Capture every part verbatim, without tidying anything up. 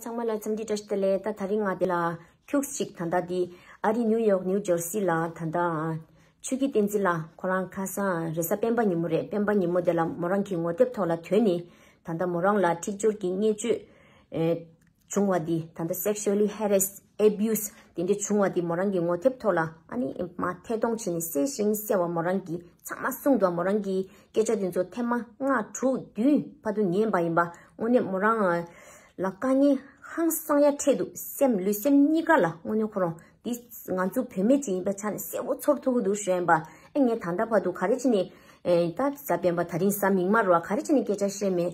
ཚང་མ་ལ་འཚམས་འདྲི་བཀྲ་ཤིས་བདེ་ལེགས། ད་དེ་རིང་ང་འདི་ལ་ཁྱུག་ཅིག་ད་ལྟ་འདི་ཨ་རི་ནིའུ་ཡོག་ནིའུ་ཇར་སི་ལ་ད་ལྟ་ཆོས་སྐྱིད་བསྟན་འཛིན་ལགས་ཁོ་རང་ཁ་སང་རེས་གཟའ་སྤེན་པ་ཉིན་མོ་རེད། སྤེན་པ་ཉིན་མོ་དེ་ལ་མོ་རང་གི་ངོ་དེབ་ཐོག་ལ་ཐོན་ནས་ད་ལྟ་མོ་རང་ལ་འཁྲིག་སྦྱོར་གྱི་བརྙས་བཅོས་ཨེ་བྱུང་བ་འདི་ད་ལྟ་sexually harass abuse དེ་འདྲ་བྱུང་བ་འདི་མོ་རང་གི་ངོ་དེབ་ཐོག་ལ་ཨ་ནི་མ་ཐད་གཏོང་བྱས་ནས་གསལ་ཞིང་གསལ་བ་མོ་རང་གིས་ཚང་མ་གསུངས་འདུག་མོ་རང་གི་སྐད་ཆ་དེ་ཚོ་ཐེངས་མ་ལྔ་དྲུག་བདུན་བར་དུ་ཉན་པ་ཡིན་པ། དངོས་གནས་མོ་རང་ལ་དཀའ་ངལ་ཧང་སང་ཡ་འཕྲད་འདུག་སེམས་ལུས་སེམས་གཉིས་ཀ་ལ་དངོས་གནས་ཁོ་རང་འདི་ང་ཚོ་བུད་མེད་ཅིག་ཡིན་པའི་ཆ་ནས་གསལ་བོ་ཚོར་ཐུབ་ཀྱི་འདུག་ཞུ་ཡིན་པ། ཨེ་ངས་ད་ལྟ་བར་དུ་ག་རེ་བྱས་ནས་ཨེ་ད་གཟའ་སྤེན་པ་ད་རིང་གཟའ་མིག་དམར་བ་ག་རེ་བྱས་ནས་སྐད་ཆ་བཤད་མེད་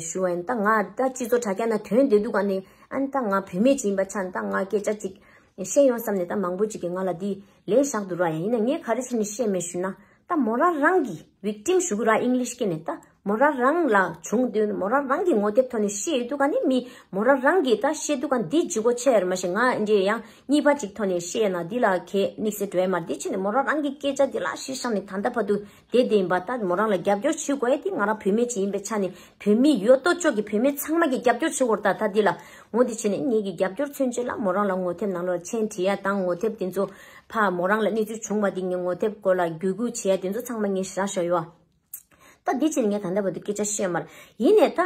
ཞུ་བ་ཡིན། ད་ང་ད་སྤྱི་ཚོགས་དྲ་རྒྱ་ན་ཐོན་བསྡད་འདུག་ག་ནས་ཨ་ནི་ད་ང་བུད་མེད་ཅིག་ཡིན་པའི་ཆ་ནས་ད་ང་སྐད་ཆ་ཅིག་བཤད་ཡོང་བསམ་ནས་ད་མང་པོ་ཅིག་གིས་ང་ལ་འདི་ལས་བཞག་འདུག་ར། ཡིན་ན་ངས་ག་རེ་བྱས་ནས་བཤད་མེད་ཞུ་ན། ད་མོ་རང་རང་གི་victim ཞུ་གི་ར་ཨིང་ལིཤ་སྐད་ནས། ད་མོ་རང་རང་ལ་བྱུང་དུས་མོ་རང་རང་གི་ངོ་དེབ་ཐོག་ནས་བཤད་ཡོད་དུས་ག་ནས་མི་མོ་རང་རང་གི་ད་བཤད་དུས་ག་འདི་ལྗིད་ཁོག་ཆེ་ཡར་མ་ཤེས། ང་འདྲ་ཡང་གཉིས་པ་ཅིག་ཐོག་ནས་བཤད་ན་འདི་ལ་གལ་དམིགས་བསལ་འགྲོ་ཡ་མ་རེད། འདི་ཕྱིན་ནས་མོ་རང་རང་གི་སྐད་ཆ་འདི་ལ་གཞི་བཞག་ནས་ད་ལྟ་བར་དུ་བསྡད་བསྡད་ཡིན་པ། ད་མོ་རང་ལ་རྒྱབ་སྐྱོར་བྱེད་དགོས་ཡ་འདི་ང་རང་བུད་མེད་ཅིག་ཡིན་པའི་ཆ་ནས་བོད་མི་ཡོད་དོ་ཅོག་གི་བུད་མེད་ཚང་མ་གི་རྒྱབ་སྐྱོར་བྱེད་དགོས་རེད། ད་ད་འདི་ལ་འོ་འདི་བྱས་ནས་ངེད་ཀྱི་རྒྱབ་སྐྱོར་མཚོན་ཆེད་ལ་མོ་རང་ལ་ངོ་དེབ་ནང་ལོགས་མཆན་བྲིས་ཡ་དང་ངོ་དེབ་དེ་ཚོ་ཕ་མོ་རང་ལ་གནས་ཚུལ་བྱུང་བ་དེ་ངས་ངོ་དེབ་སྐོར་ལ་བརྒྱུད་སྐུལ་བྱས་དེ་ཚོ་ཚང་མ་ངས་བཞག་བཞག་ཡོད། ད་འདི་ཕྱིན་ངས་ད་ལྟ་བར་དུ་སྐད་ཆ་བཤད་མ་རེད། ཡིན་ནས་ད་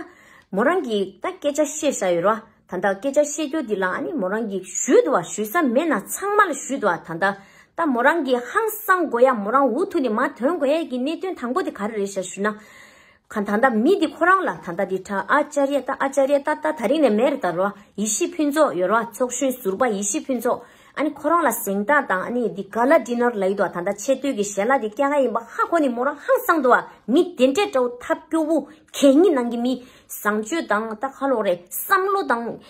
མོ་རང་གིས་ད་སྐད་ཆ་བཤད་བཞག་ཡོད་ར། ད་ལྟ་སྐད་ཆ་བཤད་རྒྱུ་འདི་ལ་ཨ་ནི་མོ་རང་གིས་ཞུས་འདུག་བ། ཞུ་ས་མེད་ན་ཚང་མ་ལ་ཞུས་འདུག་བ། ད་ལྟ་ད་མོ་རང་གིས་ཧང་སང་དགོས་ཡ་མོ་རང་འུ་ཐུག་ནས་མར་ཐོན་དགོས་ཡ་གི་གནད་དོན་དང་པོ་དེ་ག་རེ་རེད་ཤག་ཞུ་ན། ག་ད་ལྟ་མི་འདི་ཁོ་རང་ལ་ད་ལྟ་འདི་ཁྲ་ཨ་ཅཱརྱ་ད་ཨ་ཅཱརྱ་ད་ད་ད་རིང་ནས་མེད་རེད་ད་རོ། ཡེ་ཤུའི་ཕུན་ཚོགས་ཡོད་རོ། ཚོགས་གཞོན་ཟུར་པ་ཡེ་ཤུའི་ཕུན་ཚོགས། ཨ་ནི་ཁོ་རང་ལ་གཟེངས་རྟགས་དང་ཨ་ནི་འདི་ག་ལ་ཌི་ནར་ལ་ཡི་དོ། ད་ལྟ་ཆེ་བསྟོད་ཀྱི་ཞལ་ལག་འདི་སྐྱེལ་ག་ཡིན་པ་ཧ་གོ་ནི་མོ་རང་ཧང་སང་འདུག་བ། མི་དེ་འདྲས་འདྲ་བོ་ཐབས་སྐྱོ་བོ་གད་སྙིགས་ནང་གི་མི་བཟང་སྤྱོད་དང་ད་ཁ་ལོ་རེད་བསམ་བློ་དང་།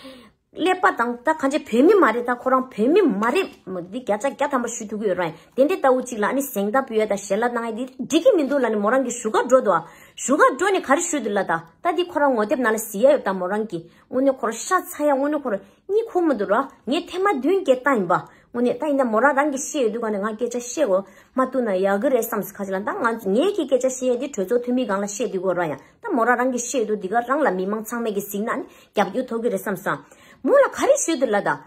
ཀླད་པ་དང་ད་གང་ཅི་བོད་མི་མ་རེད། ད་ཁོ་རང་བོད་མི་མ་རེད། འདི་བརྒྱ་ཆ་བརྒྱ་ཐམ་པ་ཞུ་ཐུབ་ཀྱི་ཡོད་རེད། དེ་འདྲའི་ལྟ་བུ་གཅིག་ལ་ཨ་ནི་གཟེངས་རྟགས་ཕུལ་ཡ་དང་ཞལ་ལག་གནང་ཡ་འདི་འགྲིག་གི་མི་འདུག་ལབ་ནས་མོ་རང་གི་ཞུ་ག་འགྲོ་འདུག་ཨ། ཞུ་ག་འགྲོ་ནས་ག་རེ་ཞུ་འདུག་ལབ། ད་ད་འདི་ཁོ་རང་ངོ་དེབ་ནང་ལ་གཟིགས་ཡ་ཡོད། ད་མོ་རང་གི་དངོས་གནས་ཁོ་རང་ཤ་ཚ་ཡ་དངོས་གནས་ཁོ་རང་གཉིད་ཁུག་མི་འདུག་ར། ངས་ཐེངས་མ་བདུན་བརྒྱད་བཏང་ཡིན་པ། དངོས་གནས་ད་ཡིན་ན་མོ་རང་རང་གི་བཤད་ཡོད་དུས་ག་ནས་ང་སྐད་ཆ་བཤད་གོ་མ་ཐུབ་ན་ཡག་གི་རེད་བསམ་སོང་། ཁ་ཅིག་ལ་ད་ང་ངེད་ཀྱི་སྐད་ཆ་བཤད་ཡ་འདི་གྲོས་ཚོགས་འཐུས་མི་སྒང་ལ་བཤད་འདུག་གོ་ར། ཡང་ད་མོ་རང་རང་གི་བཤད་འདུག་འདི་ག་རང་ལ་མི་མང་ཚང་མས་ཀྱི་གཟིགས་ན་ནི་རྒྱབ་སྐྱོར་ཐོབ་ཀྱི་རེད་བསམ་སོང་། མོ་ལ་ག་རེ་ཞུས་འདུག་ལབ་ད།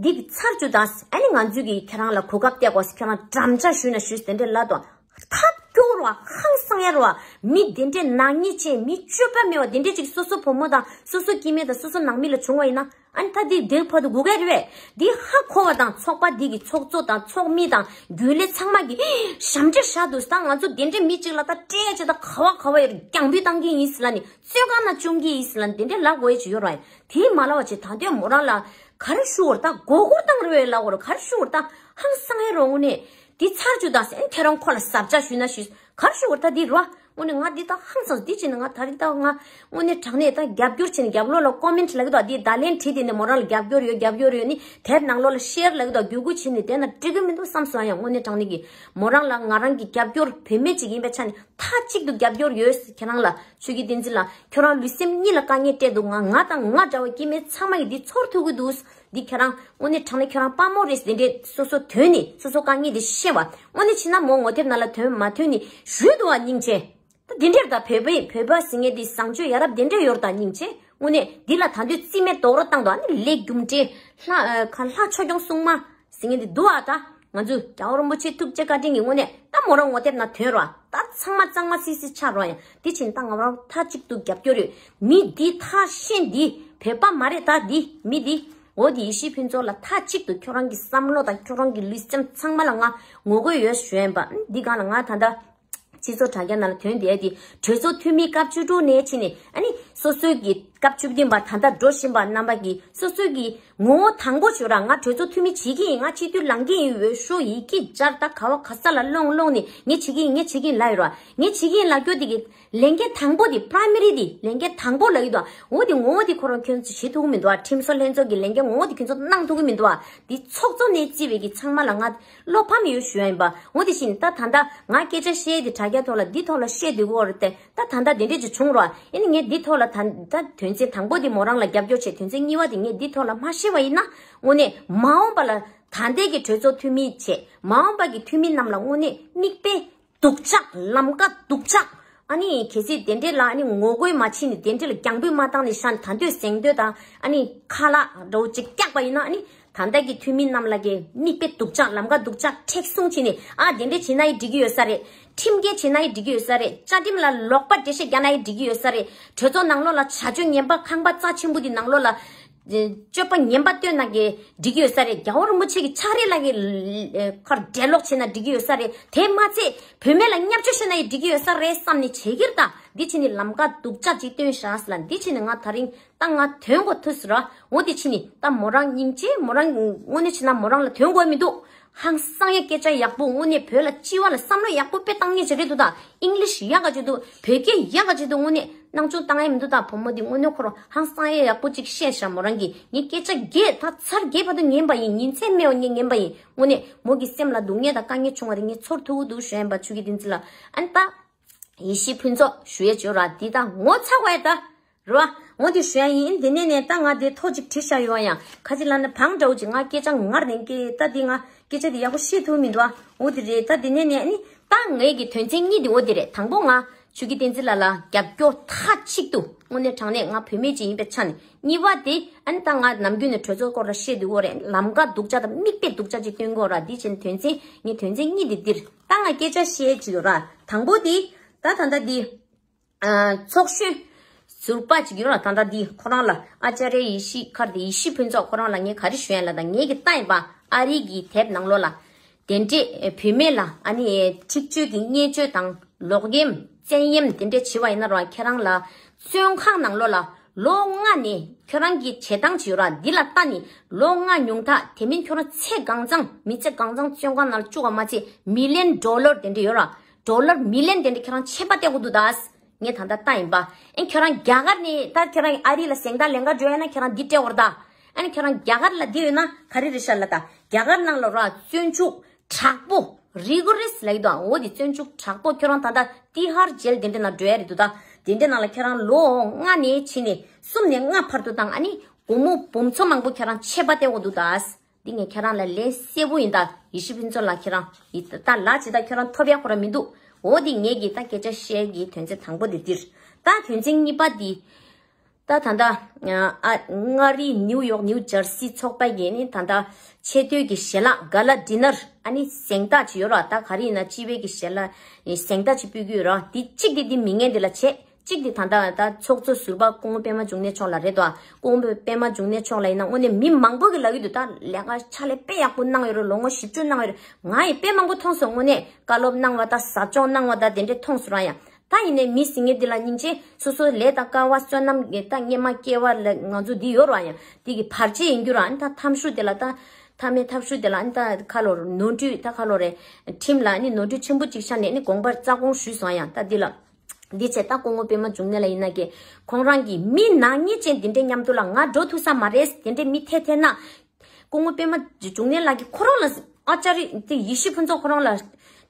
འདི་གི་ཚར་བཅུག་དང་ཨ་ནི་ང་ཚོས་ཀྱི་ཁྱེད་རང་ལ་གོ་སྐབས་སྟེར་དགོས། ཁྱེད་རང་འགྲམ་ལྕག་ཞུས་ན་ཞུས་དེ་འདྲས་ལབ་དང་། ཐབས་སྐྱོ་རུ་བ་ཧང་སང་ཡ་རུ་བ་མི་དེ་འདྲས་ནག་ཉེས་ཅན་མི་སྤྱོད་པ་མེད་བ་དེ་འདྲས་ཅིག་སོ་སོ་བུ་མོ་དང་སོ་སོ་སྐྱེ་དམན་དང་སོ་སོ་ནང་མི་ལ་བྱུང་བ་ཡིན་ན་ཨ་ནི་ད་འདི་འདིར་ཕར་དུ་སྒུག་ག་རེད་བས། འདི་ཧ་གོ་བ་དང་ཚོགས་པ་འདི་གི་ཚོགས་གཙོ་དང་ཚོགས་མི་དང་རྒྱུན་ལས་ཚང་མ་གི་ཞབས་འདྲེན་བཞག་འདུག་ད་ང་ཚོ་དེ་འདྲས་མི་གཅིག་ལ་ད་སྤྲད་ཅེ་ད་ག་བ་ག་བ་ཡོད་རྒྱང་འབུད་བཏང་གི་ཡིན་ཟེར་ལ་ནི་བཙོན་ཁང་ན་བཅུག་གི་ཡིན་ཟེར་ལ་ནི་དེ་འདྲས་ལབ་དགོས་ཡ་ཅིག་ཡོད་ར། ཡ་དེ་མ་ལབ་བ་ཅིག་ད་དུང་མོ་རང་ལ་ག་རེ་ཞུ་བར་ད་མགོ་སྐོར་བཏང་རེ་བས་ལབ་བར་ག་རེ་ཞུ་བར་ད་ཧང་སང་ཡ་རོ། དངོས་གནས་འདི་ཚར་བཅུག་དང་ཟེར་ཁྱེད་རང་ཁོ་ལ་ཟབ་ཆ་ཞུས་ན་ཞུས་ག་རེ་ཞུ་བར་ད་འདི་རོ། དངོས་གནས་ང་འདི་ད་ཧང་སངས་འདི་བྱས་ནས་ང་ད་རིང་ད་ང་དངོས་གནས་དྲང་གནས་ད་རྒྱབ་སྐྱོར་བྱས་ནས་རྒྱབ་ལོགས་ལ་ཀོ་མེན་ཊི་ལབ་ཀྱི་འདུག་འདི་བརྡ་ལན་བྲིས་དེ་ནས་མོ་རང་ལ་རྒྱབ་སྐྱོར་ཡོད་རྒྱབ་སྐྱོར་ཡོད་ནི་དེབ་ནང་ལོགས་ལ་ཤེར་ལབ་ཀྱི་འདུག་བརྒྱུད་སྐུལ་བྱས་ནས་དེ་ན་འགྲིག་གི་མི་འདུག་བསམ་སོང་། ཡང་དངོས་གནས་དྲང་གནས་ཀྱི་མོ་རང་ལ་ང་རང་གི་རྒྱབ་སྐྱོར་བུད་མེད་ཅིག་ཡིན་པའི་ཆ་ནས་མཐའ་གཅིག་ཏུ་རྒྱབ་སྐྱོར་ཡོད། ཁྱེད་རང་ལ་ཆོས་སྐྱིད་བསྟན་འཛིན་ལགས་ཁྱོད་རང་ལུས་སེམས་གཉིས་ལ་དཀའ་ངལ་སྤྲད་འདུག་ང་ང་དང་ང་འདྲ་བ་སྐྱེ་དམན་ཚང་མ་གིས་འདི་ཚོར་ཐུབ་ཀྱི་འདུག་འདི་ཁྱེད་རང་དངོས་གནས་དྲང་གནས་ཁྱོད་རང་དཔའ་མོ་རེད། འདི་འདྲས་སོ་སོ་ཐོན་ནས་སོ་སོ་དཀའ་ངལ་འདི་ཤེས་པ་དངོས་གནས་ཕྱིན་ན་མོ་ངོ་དེབ་ནང་ལ་ཐོན་མ་ཐོན་ནི་ཞུས་འདུག་བ། སྙིང་རྗེ། ད་འདི་འདྲས་ད་བོད་པའི་བོད་པ་ཟེར་མཁན་འདི་བཟང་སྤྱོད་ཡ་རབས་འདི་འདྲས་ཡོད་རེད་ད། སྙིང་རྗེ། དངོས་གནས་འདི་ལ་ད་དུང་རྩིས་མེད་རྡོག་རོ་བཏང་འདུག་ཨ་ནི་ལས་རྒྱུ་འབྲས་ལྷ་ཨ་ཁ་ལྷ་ཆོས་སྐྱོང་སྲུང་མ་ཟེར་མཁན་འདི་འདུག་ཨ། ད་ང་ཚོ་རྒྱལ་བ་རིན་པོ་ཆེ་ཐུགས་རྗེ་བཀའ་དྲིན་གྱི་དངོས་གནས་ད་མོ་རང་ངོ་དེབ་ནང་ཐོན་རོགས། ད་ཚང་མ་གཙང་མ་སིལ་སིལ་ཆགས་རོགས། ཡང་འདི་ཕྱིན་ད་ང་རང་མཐའ་གཅིག་ཏུ་རྒྱབ་སྐྱོར་ཡོད། མི་འདི་ཐ་ཤན་འདི་བོད་པ་མ་རེད། ད་འདི་མི་འདི་འོ་འདི་ཡེ་ཤེས་ཕུན་ཚོགས་ལ་མཐའ་གཅིག་ཏུ་ཁྱོད་རང་གི་བསམ་བློ་དང་ཁྱོད་རང་གི་ལུས་སེམས་ཚང་མ་ལ་ང་ངོ་རྒོལ་ཡོད་ཞུ་ཡིན་པ། འདི་སྒང་ལ་ང་ད་ལྟ་སྤྱི་ཚོགས་དྲ་རྒྱ་ནང་ལ་ཐོན་བསྡད་དེ་གྲོས་ཚོགས་འཐུས་མི་སྐབས་བཅུ་དྲུག་ནས་ཕྱིན་ནས་ཨ་ནི་སོ་སོའི་གི་སྐབས་བཅུ་བདུན་པ་ད་ལྟ་འགྲོ་བཞིན་པ་རྣམ་པ་གི་སོ་སོའི་གི་ངོ་བོ་དང་པོ་བྱོས་ར། ང་གྲོས་ཚོགས་འཐུས་མི་བྱེད་ཀྱི་ཡིན། ང་སྤྱི་འཐུས་ལངས་ཀྱི་ཡིན་འོས་ཤོག་ཡི་གེ་སྦྱར་ད་ག་བ་ག་ས་ལ་སློང་སློང་ནས་ངས་བྱེད་ཀྱི་ཡིན་ངས་བྱེད་ཀྱི་ཡིན་ལབ་ཡོད་ར། ངས་བྱེད་ཀྱི་ཡིན་ལབ་རྒྱུ་དེ་གི་ལས་འགན་དང་པོ་དེ་པ་རའི་མ་རི་དེ་ལས་འགན་དང་པོ་ལབ་ཀྱི་འདུག་འོ་དེ་ངོ་བོ་དེ་ཁོ་རང་ཁྱོད་ཚོ་བྱེད་ཐུབ་ཀྱི་མི་འདུག་ཁྲིམས་བཟོ་ལྷན་ཚོགས་ཀྱི་ལས་འགན་ངོ་བོ་དེ་ཁྱོད་ཚོ་གནང་ཐུབ་ཀྱི་མི་འདུག་འདི་ཚོགས་གཙོ་ནས་བརྩིས་པའི་གི་ཚང་མ་ལ་ང་བློ་ཕམ་ཡོད་ཞུ་ཡ་ཡིན་པ། འོ་དེ་བཞིན་ད་ད་ལྟ་ང་སྐད་ཆ་བཤད་དེ་དྲ་རྒྱ་ཐོག་ལ་འདི་ཐོག་ལ་བཤད་དུས་གོ་རེད་དེ། ད་ད་ལྟ་དེ་འདྲས་ཅིག་བྱུང་རོགས། ཨ་ནི་ངས་འདི་ཐོག་ལ་ད་ད་དོན་ཚན་དང་པོ་དེ་མོ་རང་ལ་རྒྱབ་སྐྱོར་བྱས། དོན་ཚན་གཉིས་པ་དེ་ངས་འདི་ཐོག་ལ་མ་བཤད་པ་ཡིན་ན་དངོས་གནས་མ་འོངས་པ་ལ་ད་ལྟའི་གི་གྲོས་ཚོགས་འཐུས་མི་བྱས་མ་འོངས་པ་གི་འཐུས་མི་རྣམས་ལ་དངོས་གནས་མིག་དཔེ་སྡུག་ཅག་ལམ་ཀ་སྡུག་ཅག་ ཨ་ནི་གལ་སྲིད་དེ་འདྲས་ལ་ཨ་ནི་ངོ་རྒོལ་མ་བྱས་ནས་དེ་འདྲས་ལ་རྒྱང་འབུད་མ་བཏང་ནས་ཤ་ད་འདོད་སེང་འདོད་དང་ཨ་ནི་ཁ་ལག་འདྲ་བོ་ཅིག་བཀྱགས་པ་ཡིན་ན། ཨ་ནི་ད་ལྟ་གི་འཐུས་མི་རྣམས་ལ་གི་མིག་དཔེ་སྡུག་ཅག་ལམ་ཁ་སྡུག་ཅག་མཁྲེགས་བཟུང་བྱས་ནས། ཨ་དེ་འདྲས་བྱས་ན་ཡི་འགྲིག་གི་ཡོད་ས་རེད། ཁྲིམས་འགལ་བྱས་ན་ཡི་འགྲིག་གི་ཡོད་ས་རེད། བཅའ་ཁྲིམས་ལ་ལོག་པ་འགྲེལ་བཤད་རྒྱག་ན་ཡི་འགྲིག་གི་ཡོད་ས་རེད། གྲོས་ཚོགས་ནང་ལོགས་ལ་བྱ་སྤྱོད་ངན་པ་ཁང་པ་རྩ་ཆེན་པོ་འདི་ནང་ལོགས་ལ་སྤྱོད་པ་ངན་པ་སྟོན་ན་གི་འགྲིག་གི་ཡོད་ས་རེད། རྒྱལ་བ་རིན་པོ་ཆེ་གི་ཕྱག་རིས་ལ་གི་ཁར་འགྲེལ་ལོག་བྱས་ན་འགྲིག་གི་ཡོད་ས་རེད། དེ་མ་ཚད་བུད་མེད་ལ་བརྙས་བཅོས་བྱས་ན་ཡི་འགྲིག་གི་ཡོད་ས་རེད་བསམ་ནས་བྱེད་ཀྱི་རེད། ད་འདི་བྱས་ནས་ལམ་ཁ་སྡུག་ཅག་ཅིག་སྟོན་བཞག་ཟེར་ལ། འདི་བྱས་ནས་ང་ད་རིང་ད་ང་ཐོན་དགོས་ཐུག་ཟེར་ར། འོ་དེ་ཕྱིན་ནི་ད་མོ་རང་སྙིང་རྗེ། མོ་རང་དངོས་གནས་བྱས་ན་མོ་རང་ལ་ཐོན་དགོས་མི་འདུག་ཧང་སང་ཡ་སྐད་ཆ་ཡག་པོ། དངོས་གནས་བོད་ལ་སྤྱི་བ་ལ་བསམ་བློ་ཡག་པོ་དཔེ་བཏང་མཁན་ཞིག་རེད་འདུག་ད་ཨིང་ལིཤ་ཡག་ག་ཅིག་འདུག་བོད་སྐད་ཡག་ག་ཅིག་འདུག་དངོས་གནས་སྣང་ཆུང་བཏང་ཡ་མི་འདུག་ད་བུ་མོ་འདི་དངོས་གནས་ཁོ་རང་ཧང་སང་ཡ་ཡག་པོ་ཅིག་བཤད་ཤག་མོ་རང་གིས་ངའི་སྐད་ཆ་རྒྱས་ད་ཚར་རྒྱས་བར་དུ་ཉན་པ་ཡིན། ཉིན་མཚན་མེད་པ་ངས་ཉན་པ་ཡིན། དངོས་གནས་མོ་གི་སེམས་ལ་སྡུག་བསྔལ་དང་དཀའ་ངལ་བྱུང་བ་རེད། ངས་ཚོར་ཐུབ་ཀྱི་འདུག་ཞུ་ཡན་པ་ཆུ་སྐྱེས་བསྟན་འཛིན་ལ། ཨ་ནི་ད། ཡེ་ཤེས་ཕུན་ཚོགས་ཞུ་ཡས་བྱོས་ར། འདི་ད་ངོ་ཚ་བས་ད། རེད་བ། ངོ་འདི་ཞུ་ཡ་ཡིན། འདི་ནས་ནས་ད་ང་འདི་ཐོ་ཅིག་བྲིས་བཞག་ཡོད་ཡང་། ཁ་ཅིག་ལ་ནི་བང་འདྲ་བོ་ཅིག་ང་སྐད་ཆ་ངར་ནས་སྐད་ད་འདི་ང་སྐད་ཆ་འདི་ཡག་པོ་བཤད་ཐུབ་མི་འདུག་ཨ། འོ་འདི་རེད། ད་འདི་ནས་ནས་ནི་ད་ངའི་གི་དོན་ཚན་གཉིས་འདི་འོ་འདི་རེད། དང་པོ་ང་ཆུ་སྐྱེས་བསྟན་འཛིན་ལགས་ལ་རྒྱབ་སྐྱོར་མཐའ་གཅིག་ཏུ། དངོས་གནས་དྲང་གནས་ང་བུད་མེད་ཅིག་ཡིན་པའི་ཆ་ནས། གཉིས་པ་དེ་ཨ་ནི་ད་ང་ནམ་རྒྱུན་ནས་གྲོས་ཚོགས་སྐོར་ལ་བཤད་འདུག་གོ་རེད། ལམ་ཀ་སྡུག་ཅག་དང་མིག་དཔེ་སྡུག་ཅག་ཅིག་སྟོན་གོ་ར། འདི་བྱས་ནས་དོན་ཚན་ངའི་དོན་ཚན་གཉིས་འདི་འདིར། ད་ང་སྐད་ཆ་བཤད་ཅིག་ཡོད་ར། དང་པོ་དེ་ད་ད་ལྟ་འདི། ཨ། ཚོགས་གཞོན་ཟུར་པ་ཅིག་ཡོད་ར། ད་ལྟ་འདི་ཁོ་རང་ལ་ཨ་ཅཱརྱ་ཡེ་ཤེས་མཁར་དེ་ཡེ་ཤེས་ཕུན་ཚོགས་ཁོ་རང་ལ་ངས་ག་རེ་ཞུ་ཡ་ལ། ད་ངས་གི་ལྟ་ཡིན་པ་ཨ་རི་གི་དེབ་ནང་ལོགས་ལ་དེ་འདྲས་བུད་མེད་ལ་ཨ་ནི་འཁྲིག་སྤྱོད་ཀྱི་བརྙས་བཅོས་དང་ལོག་གཡེམ་བཙན་གཡེམ་དེ་འདྲས་བྱས་པ་ཡིན་ན་ར། ཁྱེད་རང་ལ་བཙོན་ཁང་ནང་ལོགས་ལ་ལོ་ལྔ་ནས་ཁྱོད་རང་གི་བྱེད་སྟངས་ཅིག་ཡོད་ར། འདི་ལ་ལྟ་ནས་ལོ་ལྔ་ཉུང་མཐའ་དེ་མིན་ཁྱོད་རང་ཚེ་གང་ཚང་མི་ཚེ་གང་ཚང་བཙོན་ཁང་ནང་ལ་བཅུག་པ་མ་ཚད་མི་ལན་ཌོ་ལར་དེ་འདྲས་ཡོད་ར། ཌོ་ལར་མི་ལན་དེ་འདྲས་ཁྱེད་རང་ཆད་པ་གཏད་དགོས་འདུག་ད། ངས་ད་ལྟ་ལྟ་ཡིན་པ། ཨེ་ཁྱོད་རང་རྒྱ་གར་ནས་ད་ཁྱོད་རང་ཨ་རི་ལ་གཟེངས་རྟགས་ལེན་ག་འགྲོ་ཡ་ན་ཁྱོད་རང་འདི་སྤྲད་དགོས་རེད་ད། ཨ་ནི་ཁྱོད་རང་རྒྱ་གར་ལ་འདི་ཡོད་ན་ག་རེ་རེད་ཤག་ལ། ད་རྒྱ་གར་ནང་ལ་ར་བཙོན་འཇུག་དྲག་པོ་རི་གོ་རེས་ལ་ཡོད་དོ། འོ་དེ་བཙོན་འཇུག་དྲག་པོ། ཁྱོད་རང་ད་ལྟ་ཏི་ཧར་ཇེལ་དེ་འདྲ་ནང་འགྲོ་ཡ་རེད་འདུག་ད། དེ་འདྲ་ནང་ལ་ཁྱོད་རང་ལོ་ལྔ་ནས་ཕྱིན་ནས་གསུམ་ནས་ལྔ་བར་དུ་དང་། ཨ་ནི་སྒོར་མོ་འབུམ་ཚོ་མང་པོ་ཁྱོད་རང་ཆད་པ་གཏད་དགོས་འདུག་ད། འདི་ངས་ཁྱེད་རང་ལ་ལན་གསལ་པོ་ཡིན། ད་ཡེ་ཤེས་ཕུན་ཚོགས་ལགས་ཁྱེད་རང་ཡི་ད་ལ་ཇི་ལྟར་ཁྱོད་རང་ཐོབ་ཡག་ཁོ་རང་མི་འདུག་འོ་འདི་ངས་ཀྱི་ད་སྐད་ཆ་བཤད་ཀྱི་དོན་ཚན་དང་པོ་འདི་འདིར། ད་དོན་ཚན་གཉིས་པ་འདི། ད་ད་ལྟ་ཨ་མངའ་རིས་ནིའུ་ཡོག་ནིའུ་ཇར་སི་ཚོགས་པ་ཡིས་ནི་ད་ལྟ་ཆེ་བསྟོད་ཀྱི་ཞལ་ལག་ག་ལ་ཌི་ནར་ཨ་ནི་གཟེངས་རྟགས་ཅིག་ཡོད་ར། ད་ག་རེ་ཡིན་ན་སྤྱི་པའི་གི་ཞལ་ལག་གཟེངས་རྟགས་ཅིག་ཕུལ་གྱི་ཡོད་ར། འདི་གཅིག་འདི་འདི་མི་ངན་འདི་ལ་བྱེད། གཅིག་དེ་ད་ལྟ་ད་ཚོགས་གཙོ་ཟུར་པ་སྐུ་ངོ་པད་མ་འབྱུང་གནས་མཆོག་ལ་རེད་དོ། སྐུ་ངོ་པད་མ་འབྱུང་གནས་མཆོག་ལ་ཡིན་ན་དངོས་གནས་མི་མང་པོ་གིས་ལབ་ཀྱི་འདུག་ད་ལས་ཀ་ཕྱག་ལས་དཔེ་ཡག་པོ་གནང་ཡོད་རེད། ལོ་ངོ་བཞི་བཅུ་གནང་ཡོད་རེད། ང་ཡིས་དཔེ་མང་པོ་མཐོང་སོང་། དངོས་གནས་བཀའ་སློབ་གནང་བ་དང་ཟབ་སྦྱོང་གནང་བ་དང་དེ་འདྲས་མཐོང་སོང་ར། ཡང་ད་ཡིན་ནའི་མི་ཟེར་མཁན་འདི་ལ་སྙིང་རྗེ། སོ་སོ་ལས་དང་སྐལ་བ་བསོད་ནམས་ཀྱི་ད་སྔས་མ་སྐྱེ་བ་ལ་ང་ཚོ་འདི་ཡོད་ར། ཡང་འདི་གི་བར་ཆད་ཡིན་རྒྱུ་ར། ཨ་ནི་ད་ཐབས་ཤུགས་དེ་ལ་ད་མཐའ་མའི་ཐབས་ཤུགས་དེ་ལ་ཨ་ནི་ད་ཁ་ལོ་ནོར་འཁྲུལ་ད་ཁ་ལོ་རེད། ཁྲིམས་ལ་ཨ་ནི་ནོར་འཁྲུལ་ཆེན་པོ་ཅིག་ཤར་ནས་ཨ་ནི་དགོངས་པར་རྩ་དགོངས་ཞུས་སོང་། ཡང་ད་འདི་ལ། འདི་བྱས་ད་སྐུ་ངོ་པད་མ་འབྱུང་གནས་ལགས་ཡིན་ན་ཀྱེ། ཁོང་རང་གིས་མི་ནག་ཉེས་ཅན་འདི་འདྲའི་མཉམ་དུ་ལ་ང་འགྲོ་ཐུབ་ས་མ་རེད། དེ་འདྲའི་མི་ཐེ་ཐེ་ན། སྐུ་ངོ་པད་མ་འབྱུང་གནས་ལགས་ཀྱིས་ཁོ་རང་ལ་ཨ་ཅཱརྱ་དེ་ཡེ་ཤེས་ཕུན་ཚོགས་ཁོ་རང་ལ་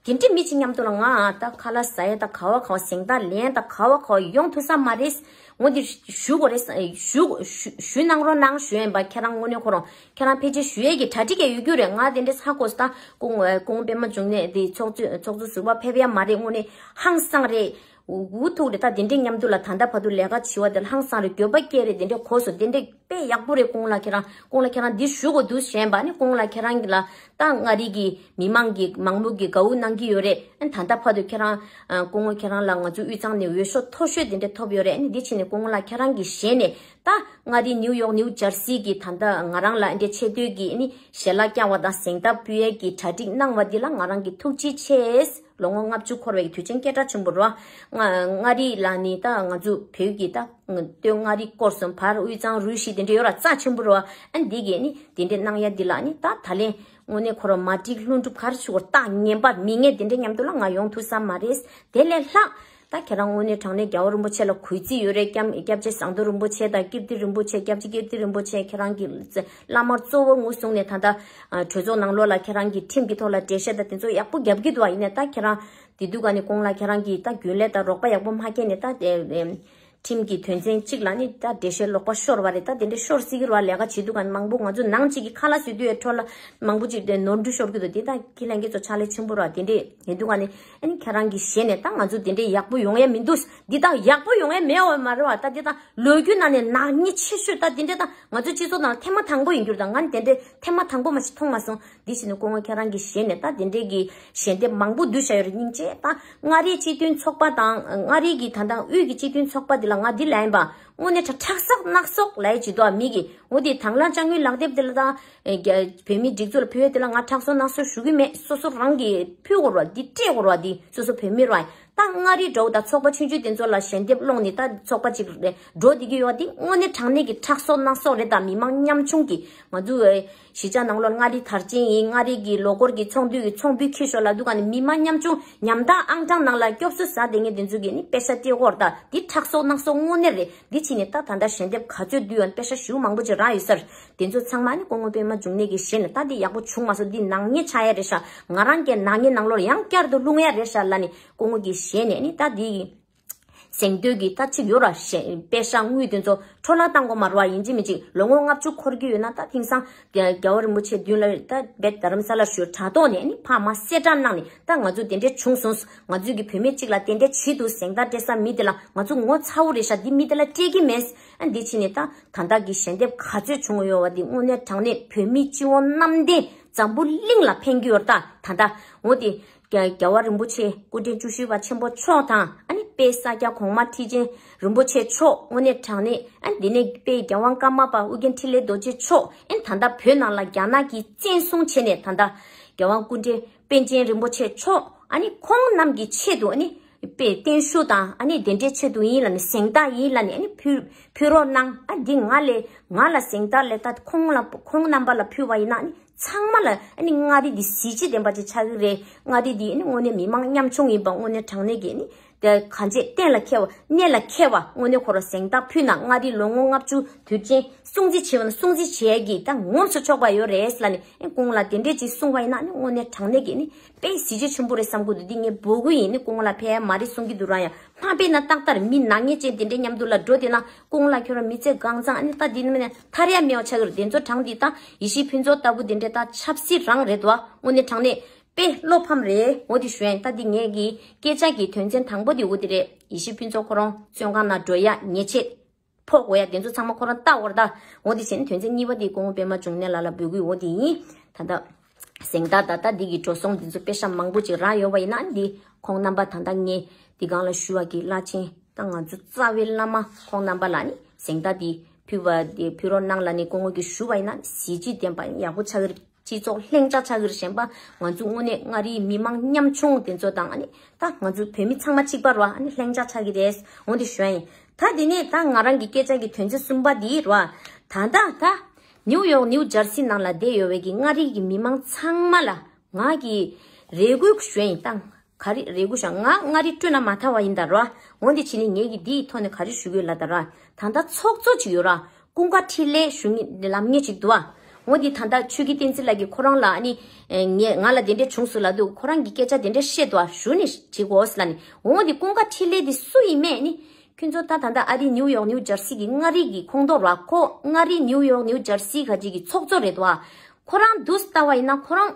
དེ་འདྲའི་མི་ཅིག་མཉམ་དུ་ལ་ང་ད་ཁ་ལག་ཟ་ཡས་ད་ག་བ་ག་བ་གཟེངས་རྟགས་ལེན་ད་ག་བ་ག་བ་ཡོང་ཐུབ་ས་མ་རེད། འོ་འདི་ཞུ་དགོས་རེད། ཞུ་ཞུ་ཞུ་གནང་རོགས་གནང་ཞུ་ཡིན་པ། ཁྱེད་རང་དངོས་གནས་ཁོ་རང་ཁྱེད་རང་ཕལ་ཆེར་ཞུ་ཡས་ཀྱི་གྲ་སྒྲིག་ཡ་ཡོད་རྒྱུ་རེད། ང་དེ་འདྲའི་ཧ་གོ་སོང་ད། སྐུ་ངོ་སྐུ་ངོ་པད་མ་འབྱུང་གནས་དེ་ཚོགས་གཙོ་ཚོགས་གཙོ་ཟུར་པ་ཕེབས་ཡ་མ་རེད། དངོས་གནས་ཧང་སང་རེད། འུ་ཐུག་རེད། ད་དེ་འདྲའི་མཉམ་དུ་ལ་ད་ལྟ་བར་དུ་ལས་ཀ་བྱེད་པ་དེ་ལ་ཧང་སང་རེད། འགྱོད་པ་སྐྱེ་རེད། དེ་འདྲའི་གོ་སོང་། དེ་འདྲའི་དཔེ་ཡག་པོ་རེད། སྐུ་ངོ་ལགས་ཁྱེད་རང་སྐུ་ངོ་ལགས་ཁྱེད་རང་འདི་ཞུ་དགོས་འདུག་ཞེས་པ་ནི། སྐུ་ངོ་ལགས་ཁྱེད་རང་གི་ལ་ད་མངའ་རིས་ཀྱི་མི་མང་གི་མང་མོས་ཀྱི་དགའ་བོ་གནང་གི་ཡོད་རེད། ཨ་ནི་ད་ལྟ་བར་དུ་ཁྱེད་རང་ཨ་སྐུ་ངོ་ཁྱེད་རང་ལ་ང་ཚོ་དབུས་གཙང་ནས་འོས་ཤོག་མཐོ་ཤོས་དེ་འདྲ་ཐོབ་ཡོད་རེད། ཨ་ནི་འདི་ཕྱིན་ནས་སྐུ་ངོ་ལགས་ཁྱེད་རང་གི་ཞལ་ནས་ད་མངའ་རིས་ནིའུ་ཡོག་ནིའུ་ཇར་སི་གི་ད་ལྟ་ང་རང་ལ་ཨ་འདྲ་ཆེ་བསྟོད་ཀྱི་ཨ་ནི་ཞལ་ལག་བཀྱག་པ་དང་གཟེངས་རྟགས་ཕུལ་ཡས་ཀྱི་གྲ་སྒྲིག་གནང་བ་འདི་ལ་ང་རང་གིས་ཐུགས་རྗེ་ཆེ། ལོ་ངོ་ལྔ་བཅུ་འཁོར་བའི་དུས་ཆེན་སྐད་གྲགས་ཆེན་པོ་རེད། ང་མངའ་རིས་ལ་ནི་ད་ང་ཚོ་བོད་ཀྱི་ད་སྟོད་མངའ་རིས་སྐོར་གསུམ་བར་དབུས་གཙང་རུ་བཞི་དེ་འདྲ་ཡོད་ར། རྩ་ཆེན་པོ་རེད་བ། ཨ་འདི་གས་ནི་དེ་འདྲ་གནང་ཡ་འདི་ལ་ནི་ད་ད་ལན་དངོས་གནས་ཁོ་རང་མ་འགྲིག་ལྷུན་གྲུབ་ག་རེ་ཞུ་དགོས། རྟགས་ངན་པ་མི་ངན་དེ་འདྲ་མཉམ་དུ་ལ་ང་ཡོང་ཐུབ་ས་མ་རེད། དེ་ལས་ལྷག་ད་ཁྱེད་རང་དངོས་གནས་དྲང་གནས་རྒྱལ་བ་རིན་པོ་ཆེ་ལ་གུས་བརྩི་ཡོད་རེད། སྐྱབས་སྐྱབས་རྗེ་ཟམ་གདོང་རིན་པོ་ཆེ་དང་ཀིརྟི་རིན་པོ་ཆེ། སྐྱབས་རྗེ་ཀིརྟི་རིན་པོ་ཆེ་ཁྱེད་རང་གི་བླ་མར་གཙོ་བོར་ངོས་བཟུང་ནས་ད་ལྟ་གྲོས་ཚོགས་ནང་ལོགས་ལ་ཁྱེད་རང་གི་ཁྲིམས་ཀྱི་ཐོག་ལ་འགྲེལ་བཤད་དང་དེ་ཚོ་ཡག་པོ་རྒྱབ་ཀྱི་འདུག་བ། ཡིན་ནའི་ད་ཁྱེད་རང་དེ་དུས་ག་ནས་གོང་ལ་ཁྱེད་རང་གིས་ད་རྒྱུན་ལས་དང་རོགས་པ་ཡག་པོ་མ་བྱས་ནས་ད་དེ་ ཁྲིམས་ཀྱི་དོན་ཚན་གཅིག་ལ་ནི་ད་འགྲེལ་བཤད་ལོག་པ་ཤོར་བ་རེད། ད་དེ་འདྲའི་ཤོར་སྲིད་ཀྱི་རེད་བ། ལས་ཀ་བྱེད་དུས་ག་ནས་མང་པོ་ང་ཚོ་ནང་གཅིག་གི་ཁ་ལག་བཟོ་དུས་ཡ་འཕྲོ་ལ་མང་པོ་ཅིག་དེ་ནོར་འཁྲུལ་ཤོར་གྱི་འདུག་དེ་ད་ཁས་ལེན་གྱི་ཚོ་ཕྱག་ལས་ཆེན་པོ་རེད་བ། དེ་འདྲས་ཡིན་དུས་ག་ནས་ཨ་ནི་ཁྱེད་རང་གི་ཞལ་ནས་ད་ང་ཚོ་དེ་འདྲས་ཡག་པོ་ཡོང་ཡ་མི་འདུག་འདི་ད་ཡག་པོ་ཡོང་ཡ་མེད་བ་མ་རེད་བ། ད་འདི་ད་ལོ་རྒྱུས་ནང་ནས་ནག་ཉེས་ཆེ་ཤོས་ད་དེ་འདྲས་ད་ང་ཚོ་སྤྱི་ཚོགས་ནང་ཐེངས་མ་དང་པོ་ཡིན་རྒྱུ་རེད། ད་ང་ནི་དེ་འདྲས་ཐེངས་མ་དང་པོ་མ་ཞིག་མཐོང་མ་སོང་། འདི་བྱས་ནས་སྐུ་ངོ་ཁྱེད་རང་གི་ཞལ་ནས་ད་དེ་འདྲས་ཀྱི་ཞལ་འདེབས་མང་པོ་བསྡུས་བཞག་ཡོད་རེད། སྙིང་རྗེ། ད་མངའ་རིས་སྤྱི་མཐུན་ཚོགས་པ་དང་མངའ་རིས་ཀྱི་ད་ལྟ་དབུས་ཀྱི་སྤྱི་མཐུན་ཚོགས་པ་འདི་ལ་ང་འདི་ལ་ཡིན་པ་དངོས་གནས་ཁྲ་ཁྲག་སོག་སྣག་སོག་ལ་ཡི་བྱེད་དོ་མི་གི་འོ་དེ་དང་བླངས་དཔྱ་དངུལ་ལག་དེབ་དེ་ལ་ད་བོད་མི་སྒྲིག་འཛུགས་ལ་ཕུལ་ཡོད་དེ་ལ་ང་ཁྲག་སོག་སྣག་སོག་ཞུ་གི་མེད། སོ་སོ་རང་གི་ཕུལ་དགོས་རེད་བ། འདི་སྤྲད་དགོས་རེད་བ། འདི་སོ་སོ་བོད་མི་རེད་བ། ད་མངའ་རིས་འགྲོ་ད་ཚོགས་པ་ཆུང་ཆུང་དེ་ཚོ་ལ་ཞལ་འདེབས་སློང་ནི་ད་ཚོགས་པ་ཅིག་རེད་འགྲོ་བསྡད་ཀྱི་ཡོད་པ་འདི་དངོས་གནས་དྲང་གནས་ཀྱི་ཁྲག་སོག་སྣག་སོག་རེད། ད་མི་མང་ཉམ་ཆུང་གི་ང་ཚོའི་གཞིས་ཆགས་ནང་ལོགས་མངའ་རིས་དར་ཆེན་ཡིན། མངའ་རིས་ཀྱི་ལོ་འཁོར་གྱི་ཚོགས་འདུ་གི་ཚོགས་འདུ་ཁྱེར་ཤོག་ལབ་དུས་ག་ནས་མི་མང་ཉམ་ཆུང་ཉམ་ཐག་ཨང་གྲངས་ནང་ལ་སྐྱོབ་གསོ་ཟ་བསྡད་མཁན་དེ་ཚོ་གིས་ནི་པེ་ཤ་སྤྲད་དགོས་རེད། ད་འདི་ཁྲག་སོག་སྣག་སོག་དངོས་གནས་རེད། འདི་ཕྱིན་ནས་ད་ད་ལྟ་ཞལ་འདེབས་ག་ཚོད་བསྡུས་ཡོད་པེ་ཤ་ཞེ་པོ་མང་པོ་ཅིག་རག་ཡོད་ས་རེད། དེ་ཚོ་ཚང་མ་ནི་སྐུ་ངོ་པད་མ་འབྱུང་གནས་ཀྱི་ཞལ་ནས་ད་འདི་ཡག་པོ་བྱུང་མ་སོང་། འདི་ནག་ཉེས་ཆགས་ཡ་རེད་ཤག་ང་རང་གི་ནག་ཉེས་ནང་ལོགས་ཡང་བསྐྱར་དུ་ལྷུང་ཡ་རེད་ཤག་ལབ་ནས་སྐུ་ངོ་གི་ཞལ་ནས་ནི་ད་འདི་གཟེངས་བསྟོད་ཀྱི་ད་ཅིག་ཡོད་ར། ཞེ་པེ་ཤ་དངུལ་དེ་ཚོ་འཕྲོ་བརླག་བཏང་དགོས་མ་རེད་བ། ཡིན་གཅིག་མིན་གཅིག་ལོ་ངོ་ལྔ་བཅུ་འཁོར་གྱི་ཡོད་ན་ད་དེང་སང་རྒྱལ་བ་རིན་པོ་ཆེ་མདུན་ལ་ད་རྦད་རྡ་རམ་ས་ལ་ཞུ་དྲ་ཐོག་ནས་ནི་ཕ་མ་གསལ་བསྒྲགས་གནང་ནས་ད་ང་ཚོ་དེ་འདྲས་བྱུང་སོང་། ང་ཚོའི་གི་བུད་མེད་གཅིག་ལ་དེ་འདྲས་བྱེད་དུས་གཟེངས་རྟགས་སྤྲད་ས་མི་དེ་ལ་ང་ཚོ་ངོ་ཚ་བོ་རེད་ཤག་འདི་མི་དེ་ལ་སྤྲད་ཀྱི་མེད། ཨ་འདི་ཕྱིན་ནས་ད་ད་ལྟ་གི་ཞལ་འདེབས་ག་ཚོད་བྱུང་ཡོད་བ་འདི་དངོས་གནས་དྲང་གནས་བོད་མི་སྤྱི་བོ་གནམ་བསྟན་འཛམ་བུ་གླིང་ལ་ཕན་གྱི་ཡོད་རེད། ད་ད་ལྟ་འོ་དེ་རྒྱལ་བ་རིན་པོ་ཆེ་སྐུ་ཕྲེང་བཅུ་བཞི་པ་ཆེན་པོ་མཆོག་དང་ཨ་ནི་དཔལ་ས་སྐྱ་གོང་མ་ཁྲི་ཆེན་རིན་པོ་ཆེ་མཆོག་དངོས་གནས་དྲང་གནས་ཨ་ནི་འདི་ནས་དཔལ་རྒྱལ་དབང་ཀརྨ་པ་ཨོ་རྒྱན་འཕྲིན་ལས་རྡོ་རྗེ་མཆོག་ཨ་ནི་ད་ལྟ་བོད་ནང་ལ་རྒྱ་ནག་གིས་བཙན་བཟུང་བྱས་ནས་ད་ལྟ་རྒྱལ་དབང་སྐུ་ཕྲེང་པཎ་ཆེན་རིན་པོ་ཆེ་མཆོག་ཨ་ནི་ཁོང་རྣམས་ཀྱི་ཆེད་དུ་ཨ་ནི་དཔེ་བརྟན་བཞུགས་དང་ཨ་ནི་དེ་འདྲའི་ཆེད་དུ་ཡིན་ལབ་ནས་གཟེངས་རྟགས་ཡིན་ལབ་ནས་ཨ་ནི་ཕུལ་ཕུལ་རོགས་གནང་། ཨ་འདི་ང་ལས་ང་ལ་གཟེངས་རྟགས་ལས་ད་ཁོང་ལ་ཁོང་རྣམ་པ་ལ་ཕུལ་བ་ཡིན་ན་ཨ་ནི་ཚང་མ་ལ་ཨ་ནི་མངའ་རིས་འདི་གཟི་བརྗིད་ལྡན་པ་ཅིག་ཆགས་ཀྱི་རེད། མངའ་རིས་འདི་ཨ་ནི་དངོས་གནས་མི་མང་ཉམ་ཆུང་ཡིན་པ་དངོས་གནས་དྲང་གནས་ཀྱི་ཨ་ནི་དེ་གང་བྱེད་གཏན་ལ་འཁེལ་བ་གནད་ལ་འཁེལ་བ་དངོས་གནས་ཁོ་རང་གཟེངས་རྟགས་ཕུལ་ན་མངའ་རིས་ལོ་ངོ་ལྔ་བཅུ་དུས་ཆེན་སྲུང་བརྩི་བྱེད་པ་ན་སྲུང་བརྩི་བྱེད་ཡ་གི་ད་ངོམས་སུ་ཆོག་པ་ཡོད་རེད་ལབ་ནས་ཨ་ཁོང་ལ་དེ་འདྲས་ཅིག་གསུངས་པ་ཡིན་ན་ཨ་ནི་དངོས་གནས་དྲང་གནས་ཀྱི་ཨ་ནི། དཔེ་གཟི་བརྗིད་ཆེན་པོ་རེད་བསམ་གྱི་འདུག་འདི་ངས་འབོད་སྐུལ་ཡིན་ནི་སྐུ་ངོ་ལ་ཕེབས་ཡ་མ་རེད་གསུང་གི་འདུག་ར། ཡང་མ་ཕེབས་ན་ཏག་ཏག་རེད། མི་ནག་ཉེས་ཅན་དེ་འདྲའི་མཉམ་དུ་ལ་འགྲོ་དེ་ན་སྐུ་ངོ་ལ་ཁྱོད་རང་མི་ཚེ་གང་བཟང་ཨ་ནི་ད་འདི་ནི་མིན་ན་ཐར་ཡ་མེད་པ་ཆགས་ཀྱི་རེད། དེ་ཚོ་དྲང་འདི་ད་ཡེ་ཤེས་ཕུན་ཚོགས་ལྟ་བུ་དེ་འདྲའི་ད་ཆབ་སྲིད་རང་རེད་དོ། དངོས་གནས་དྲང་གནས་དཔེ་བློ་ཕམ་རེད། འོ་དེ་ཞུ་ཡ་ཡིན། ད་འདི་ངས་ཀྱི་སྐད་ཆ་གི་དོན་ཚན་དང་པོ་དེ་འོ་དེ་རེད། ཡེ་ཤེས་ཕུན་ཚོགས་ཁོ་རང་བཙོན་ཁང་ནང་འགྲོ་ཡ་ཉེས་ཆད། ཕོག་དགོས་ཡ་དེ་ཚོ་ཚང་མ་ཁོ་རང་ལྟ་བར་ད། འོ་དེ་བྱས་ནས་དོན་ཚན་གཉིས་པ་དེ་སྐུ་ངོ་པད་མ་འབྱུང་གནས་ལགས་ལ་འབོད་སྐུལ་འོ་དེ་ཡིན། ད་ལྟ་གཟེངས་རྟགས་ད་ལྟ་འདི་གི་འགྲོ་སོང་དེ་ཚོ་པེ་ཤ་མང་པོ་ཅིག་རག་ཡོད་པ་ཡིན་ན་འདི་ཁོང་རྣམ་པ་ད་ལྟ་ངས་འདི་སྒང་ལ་ཞུ་བ་གི་བླ་ཆེན་ད་ང་ཚོ་རྩ་བའི་བླ་མ་ཁོང་རྣམ་པ་ལ་ནི་གཟེངས་རྟགས་འདི་ཕུལ་བ་དེ་ཕུལ་རོགས་གནང་ལ་ནི་སྐུ་ངོ་གིས་ཞུ་བ་ཡིན་ན་གཟི་བརྗིད་ལྡན་པ་ཡག་པོ་ཆགས་ཀྱི་རེད། སྤྱི་ཚོགས་ལྷིང་འཇགས་ཆགས་ཀྱི་རེད། གཞན་པ་ང་ཚོ་དངོས་གནས་མངའ་རིས་མི་མང་ཉམ་ཆུང་དེ་ཚོ་དང་ཨ་ནི་ད་ང་ཚོ་བོད་མི་ཚང་མ་གཅིག་པ་རེད་བ། ཨ་ནི་ལྷིང་འཇགས་ཆགས་ཀྱི་རེད། འོ་འདི་ཞུ་ཡ་ཡིན། ད་དེ་ནས་ད་ང་རང་གི་སྐད་ཆ་གི་དོན་ཚན་གསུམ་པ་འདི་རེད་བ། ད་ད་ད་ནིའུ་ཡོག་ནིའུ་ཇར་སི་ནང་ལ་བསྡད་ཡོད་པའི་གི་མངའ་རིས་ཀྱི་མི་མང་ཚང་མ་ལ་ང་གི་རེ་སྐུལ་ཞུ་ཡ་ཡིན། ད་ག་རེ་རེ་སྐུལ་ཞུ་ཡ། ང་མངའ་རིས་སྤྲོད་ན་མ་ཐར་བ་ཡིན་ད་རེད་བ། འོ་འདི་བྱས་ནས་ངས་གི་འདིའི་ཐོག་ནས་ག་རེ་ཞུ་གི་ཡོད་ལབ་ད་ར། ད་ད་ཚོགས་གཙོ་ཅིག་ཡོད་ར། ཀུན་དགའ་འཕྲིན་ལས་ཞུ་ངེས་ལབ་ངེས་ཅིག་འདུག་ཨ། འོ་འདི་ད་ལྟ་ཆོས་ཀྱི་བསྟན་འཛིན་ལགས་ཀྱིས་ཁོ་རང་ལ་ཨ་ནི་ངས་ང་ལ་དེ་འདྲས་བྱུང་སོང་ལབ་འདུག་ཁོ་རང་གི་སྐད་ཆ་དེ་འདྲས་བཤད་འདུག་ཨ། ཞུ་ནས་བྱེད་དགོས་ལབ་ནས། འོ་འདི་ཀུན་དགའ་འཕྲིན་ལས་འདི་སུ་ཡིན་མེད་ནི། ཁྱོད་ཚོ་ད་ད་ལྟ་ཨ་རི་ནིའུ་ཡོག་ནིའུ་ཇར་སི་གི་མངའ་རིས་ཀྱི་ཁོངས་གཏོགས་ར། ཁོ་མངའ་རིས་ནིའུ་ཡོག་ནིའུ་ཇར་སི་ག་ཅིག་གི་ཚོགས་གཙོ་རེད་འདུག་ཨ། ཁོ་རང་འདུག་ལྟ་བ་ཡིན་ན་ཁོ་རང་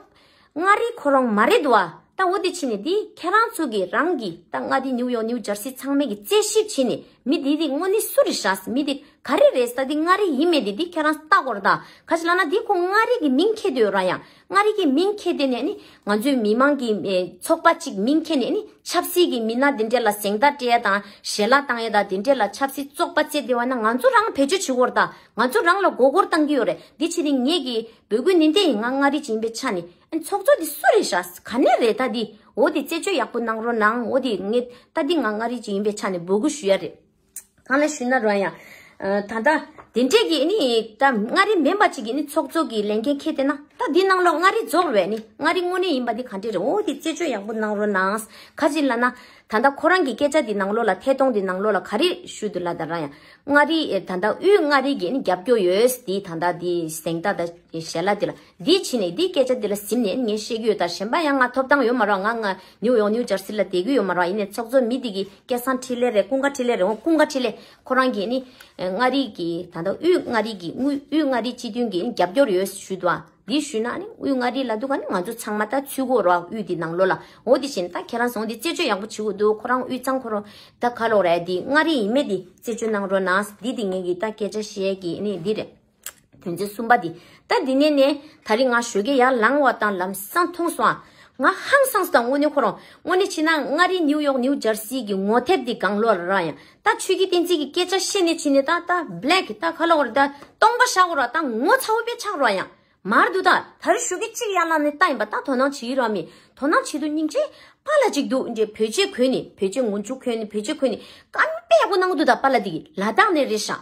མངའ་རིས་ཁོ་རང་མ་རེད་འདུག་ཨ། ད་འོ་དེ་བྱས་ནས་འདི་ཁྱེད་རང་ཚོ་གི་རང་གི་ད་མངའ་རིས་ནིའུ་ཡོག་ནིའུ་ཇར་སི་ཚང་མས་ཀྱི་རྩད་ཞིབ་བྱས་ནས་མི་འདི་འདི་དངོས་གནས་སུ་རེད་ཤག་མི་འདི་ག་རེ་རེད་ས། འདི་མངའ་རིས་ཡིན་མེད་འདི་འདི་ཁྱེད་རང་ལྟ་དགོས་རེད། ད་ག་ཅི་ལབ་ན་འདི་ཁོ་མངའ་རིས་ཀྱི་མིང་འཁྱེར་དུ་ཡོད་ར། ཡང་མངའ་རིས་ཀྱི་མིང་འཁྱེར་དེ་ནས་ནི་ང་ཚོའི་མི་མང་གི་ཨེ་ཚོགས་པ་གཅིག་མིང་འཁྱེར་ནས་ནི་ཆབ་སྲིད་ཀྱི་མི་སྣ་འདི་འདྲས་ལ་གཟེངས་རྟགས་སྤྲད་ཡ་དང་ཞལ་ལག་བཏང་ཡ་དང་འདི་འདྲས་ལ་ཆབ་སྲིད་བཙོག་པ་རྩེ་བསྡད་པ་ན་ང་ཚོ་རང་བེད་སྤྱོད་བྱེད་དགོས་རེད། ད་ང་ཚོ་རང་ལ་མགོ་སྐོར་བཏང་གི་ཡོད་རེད། འདི་ཕྱིར་ནི་ངེད་ཀྱི་འབོད་སྐུལ་ནི་འདི་ཡིན། ང་མངའ་རིས་ཅིག་ཡིན་པའི་ཆ་ནས་ཨ་ནི་ཚོགས་གཙོ་འདི་སུ་རེད་ཤག་ག་ནས་རེད། ད་འདི་འོ་འདི་རྩད་གཅོད་ཡག་པོ་གནང་རོགས་གནང་། འོ་འདི་ངས་ད་འདི་ང་མངའ་རིས་ཅིག་ཡིན་པའི་ཆ་ནས་འབོད་སྐུལ་ཞུ་ཡ་རེད། གང་ལ་ཞུས་ན་རོ་ཡ། ཨ་ད་ལྟ་དེ་འདྲས་ཀྱི་ནི་ད་མངའ་རིས་མིན་པ་ཅིག་གི་ནི་ཚོགས་གཙོ་གི་ལས་འགན་འཁྱེར་བསྡད་ན་ད་འདི་ནང་ལོགས་མངའ་རིས་རྫོགས་རེད་ནི། མངའ་རིས་དངོས་གནས་ཡིན་པ་འདི་ག་འདྲས་རེད། འོ་འདི་རྩད་གཅོད་ཡག་པོ་གནང་རོགས་གནང་། ག་ཅི་ལབ་ན། ད་ལྟ་ཁོ་རང་གི་སྐད་ཆ་འདི་ནང་ལོགས་ལ་ཐད་གཏོང་འདི་ནང་ལོགས་ལ་ག་རེ་ཞུ་འདུག་ལབ་ད་ར་ཡང་མངའ་རིས་ད་ལྟ་དབུས་མངའ་རིས་ཀྱི་ནི་རྒྱབ་སྐྱོར་ཡོད་འདི་ད་ལྟ་འདི་གཟེངས་རྟགས་ད་ཞལ་ལག་འདི་ལ་འདི་བྱས་ནས་འདི་སྐད་ཆ་འདི་ལ་གཟིམ་ནས་ངས་བཤད་ཀྱི་ཡོད། ད་གཞན་པ་ཡང་ང་ཐོབ་ཐང་ཡོད་མ་རེད། ང་ང་ནིའུ་ཡོག་ནིའུ་ཇར་སི་ལ་བསྡད་ཀྱི་ཡོད་མ་རེད། ཡིན་ནའི་ཚོགས་གཙོ་མི་འདི་གི་སྐལ་བཟང་འཕྲིན་ལས་རེད། ཀུན་དགའ་འཕྲིན་ལས་རེད། འོ་ཀུན་དགའ་འཕྲིན་ལས་ཁོ་རང་གིས་ནི་མངའ་རིས་ཀྱི་ད་ལྟ་དབུས་མངའ་རིས་ཀྱི་དབུས་དབུས་མངའ་རིས་སྤྱི་མཐུན་གྱི་རྒྱབ་སྐྱོར་ཡོད་ཞུས་འདུག་ཨ། འདི་ཞུས་ན་ནི་དབུས་མངའ་རིས་ལ་འདུག་ག་ནི་ང་ཚོ་ཚང་མ་ད་ཚུད་དགོས་རོགས། དབུས་འདི་ནང་ལོགས་ལ་འོ་འདི་བཞིན་ད་ཁྱེད་རང་ཚོ་འདི་རྩད་གཅོད་ཡག་པོ་བྱེད་དགོས་འདུག་ཁོ་རང་དབུས་གཙང་ཁོ་རང་ད་ག་ལོག་རེད། འདི་མངའ་རིས་ཡིན་མེད་འདི་རྩད་གཅོད་གནང་རོགས་གནང་། འདི་འདི་ངེད་ཀྱི་ད་སྐད་ཆ་བཤད་ཀྱི་ནི་འདི་རེད། དོན་ཚན་གསུམ་པ་འདི། ད་འདི་ནས་ནས་ད་རིང་ང་ཞོགས་ཀས་ཡར་ལངས་པ་དང་ལམ་སང་མཐོང་སོང་ཨ། ང་ཧང་སངས་སོང་། དངོས་གནས་ཁོ་རང་དངོས་གནས་བྱས་ན་མངའ་རིས་ནིའུ་ཡོག་ནིའུ་ཇར་སི་གི་ངོ་དེབ་འདི་སྒང་ལོགས་ལ་ར་ཡང་ད་ཆོས་ཀྱི་བསྟན་འཛིན་གྱི་སྐད་ཆ་བཤད་ནས་བྱས་ནས་ད་ད་བྷེ་ལེག་ད་ག་ལོག་རེད། ད་སྟོང་པ་བཞག་ར་ད་ངོ་ཚ་བོ་དཔེ་ཆགས་ར་ཡང་མར་འདུག་ད་ད་རེས་ཞོགས་ཀས་གཅིག་ཡར་ལངས་ནས་ལྟ་ཡིན་པ། ད་དོ་སྣང་བྱེད་ཀྱི་ར་མི་དོ་སྣང་བྱེད་དུས་སྙིང་རྗེ་པཱ་ལགས་གཅིག་འདུག་འདྲེ་བོད་ཆས་གོན་ནས་བོད་ཆས་ངོ་ཆུ་གོན་ནས་བོད་ཆས་གོན་ནས་ཀ་མེད་པའི་ཡག་པོ་གནང་གི་འདུག་ད་པཱ་ལགས་འདི་གི་ལ་དྭགས་ནས་རེད་ཤག་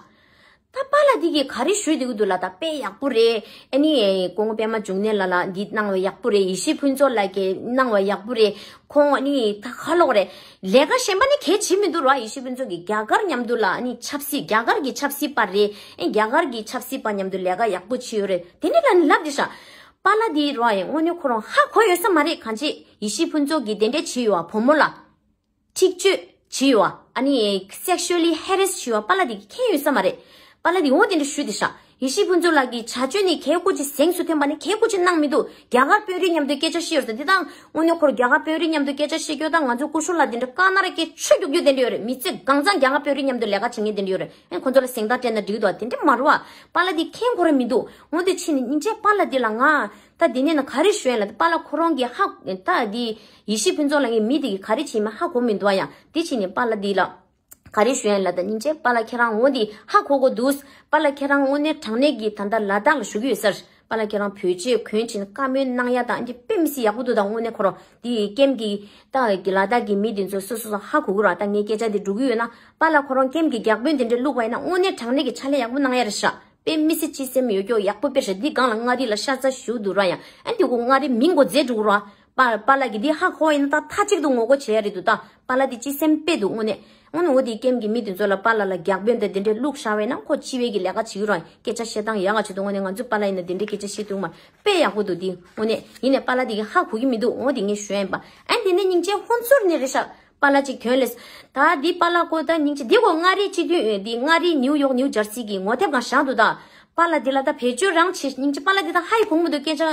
ད་པཱ་ལགས་འདི་གིས་ག་རེ་ཞུས་བསྡད་ཀྱི་འདུག་ལ། ད་དཔེ་ཡག་པོ་རེད། ཨ་ནི་སྐུ་ངོ་པད་མ་འབྱུང་གནས་ལགས་ལ་འདི་གནང་བ་ཡག་པོ་རེད། ཡེ་ཤེས་ཕུན་ཚོགས་ལགས་ཀྱིས་གནང་བ་ཡག་པོ་རེད། ཁོང་ཨ་ནི་ད་ག་ལོག་རེད། ལས་ཀ་གཞན་པ་ནི་གལ་ཆེ་མི་འདུག་ར། ཡེ་ཤེས་ཕུན་ཚོགས་ཀྱིས་རྒྱ་གར་མཉམ་དུ་ལ་ཨ་ནི་ཆབ་སྲིད་རྒྱ་གར་གྱི་ཆབ་སྲིད་པ་རེད། ཨེ་རྒྱ་གར་གྱི་ཆབ་སྲིད་པ་མཉམ་དུ་ལས་ཀ་ཡག་པོ་བྱས་ཡོད་རེད། དེ་ནི་ལ་ནི་ལབ་བསྡད་ཤག་པཱ་ལགས་འདི་ར་ཡང་དངོས་གནས་ཁོ་རང་ཧ་གོ་ཡོད་ས་མ་རེད། གང་ཅི་ཡེ་ཤེས་ཕུན་ཚོགས་ཀྱིས་དེ་འདྲས་བྱས་ཡོད་བ། བུ་མོ་ལ། འཁྲིག་སྤྱོད་བྱས་ཡོད་བ། ཨ་ནི་sexually harass བྱས་ཡོད་བ། པཱ་ལགས་འདི་མཁྱེན་ཡོད་ས་མ་རེད། པཱ་ལགས་འདི་འོ་དེ་འདྲ་ཞུས་བསྡད་ཤག་ཡེ་ཤེས་ཕུན་ཚོགས་ལགས་ཀྱི་བྱ་སྤྱོད་ནི་གལ་ཁོ་ཅིག་གཟེངས་སུ་ཐོན་པ་ནི་གལ་ཁོ་ཅིག་གནང་མི་འདུག་རྒྱ་གར་དཔོན་རིགས་མཉམ་དུ་སྐད་ཆ་བཤད་ཡོད་ས་འདི་དང་དངོས་གནས་ཁོར་རྒྱ་གར་དཔོན་རིགས་མཉམ་དུ་སྐད་ཆ་བཤད་རྒྱུ་དང་ང་ཚོ་སྐུ་ཞབས་ལགས་འདི་འདྲ་དཀར་ནག་ར་སྐད་ཆོས་རྒྱུག་རྒྱུ་དེ་འདྲ་ཡོད་རེད། མི་ཚེ་གང་ཚང་རྒྱ་གར་དཔོན་རིགས་མཉམ་དུ་ལས་ཀ་བྱེད་མཁན་དེ་འདྲ་ཡོད་རེད། ཨེ་ཁོ་ཚོ་ལ་གཟེངས་རྟགས་སྤྲད་ན་འགྲིག་འདུག་དེ་འདྲ་མ་རེད་བ། པཱ་ལགས་འདི་མཁྱེན་ཁོ་རང་མི་འདུག་འོ་དེ་ཕྱིན་ནི་སྙིང་རྗེ་པཱ་ལགས་འདི་ལ་ང་ད་འདི་ནས་ན་ག་རེ་ཞུ་ཡིན་ལ། པཱ་ལགས་ཁོ་རང་གིས་ཧ་ད་འདི་ཡེ་ཤེས་ཕུན་ཚོགས་ལགས་ངའི་མི་དེ་གིས་ག་རེ་བྱེད་མིན་ཧ་གོ་མི་འདུག་ཨ། ཡང་འདི་ཕྱིན་ནི་པཱ་ལགས་འདི་ལ་ག་རེ་ཞུ་ཡིན་ལ། ད་སྙིང་རྗེ་པཱ་ལགས་ཁྱེད་རང་འོ་འདི་ཧ་གོ་གོ་འདུག་པཱ་ལགས་ཁྱེད་རང་དངོས་གནས་དྲང་གནས་ཀྱི་ད་ལྟ་ལ་དྭགས་ལ་བཞུགས་ཡོད་ས་རེད། པཱ་ལགས་ཁྱེད་རང་བོད་ཆས་གོན་ཕྱིན་བཀའ་མོལ་གནང་ཡ་དང་འདི་དཔེ་མི་སྲིད་ཡག་པོ་འདུག་ད་དངོས་གནས་ཁོ་རང་འདི་ཀེམ་གྱི་ད་གི་ལ་དྭགས་ཀྱི་མི་འདི་ཚོ་སོ་སོ་སོ་ཧ་གོ་གི་ར། ད་ངའི་སྐད་ཆ་འདི་འགྲོ་གི་ཡོད་ན་པཱ་ལགས་ཁོ་རང་ཀེམ་གྱི་བརྒྱ་དཔོན་འདི་འདྲ་བླུགས་པ་ཡིན་ན་དངོས་གནས་དྲང་གནས་ཀྱི་ཕྱག་ལས་ཡག་པོ་གནང་ཡ་རེད་ཤག་དཔེ་མི་སྲིད་སྤྱི་སེམས་ཡོད་ཀྱོག་ཡག་པོ་དཔེ་ཤ་འདི་སྒང་ལ་མངའ་རིས་ལ་ཤ་ཚ་ཞུ་འདུག་ར། ཡང་ཨ་འདི་གོ་མངའ་རིས་མིང་གོ་མཛད་འགྲོ་གི་ར། པཱ་པཱ་ལགས་ཀྱིས་འདི་ཧ་གོ་བ་ཡིན་ན་ད་མཐའ་གཅིག་ཏུ་ངོ་རྒོལ་བྱེད་ཡ་རེད་འདུག་ད་པཱ་ལགས་འདི་སྤྱི་སེམས་དཔེ་འདུག་དངོས་གནས། དངོས་གནས་འོ་དེ་ཀེམ་གྱི་མི་དེ་ཚོ་ལ་པཱ་ལགས་ལ་རྒྱག་དཔོན་དང་དེ་འདྲས་བླུགས་བཞག་པ་ཡིན་ན་ཁོ་སྤྱི་བའི་གི་ལས་ཀ་བྱེད་ཀྱི་ར། སྐད་ཆ་བཤད་སྟངས་ཡག་ག་བྱེད་འདུག་དངོས་གནས་ང་ཚོའི་པཱ་ལགས་ཡིན་ན་དེ་འདྲས་སྐད་ཆ་བཤད་ཐུབ་མ་རེད། དཔེ་ཡག་པོ་འདུག་འདི་དངོས་གནས། ཡིན་ནའི་པཱ་ལགས་དེ་གི་ཧ་གོ་གི་མི་འདུག་འོ་དེ་ངས་ཞུ་ཡ་ཡིན་པ། ཨ་འདི་ནས་སྙིང་རྗེ་ཧོན་སུར་ནས་རེད་ཤག་པཱ་ལགས་ཅིག་ཐོན་ལེ། ད་འདི་པཱ་ལགས་ཀོ་ད་སྙིང་རྗེ་འདི་གོ་མངའ་རིས་སྤྱི་འཐུས་འདི་མངའ་རིས་ནིའུ་ཡོག་ནིའུ་ཇར་སི་གི་ངོ་དེབ་སྒང་བཞག་འདུག་ད་པཱ་ལགས་འདི་ལ་ད་བེད་སྤྱོད་རང་བྱེད། སྙིང་རྗེ་པཱ་ལགས་འདི་ད་ཧ་ཡི་གོང་མི་འདུག་སྐད་ཆ་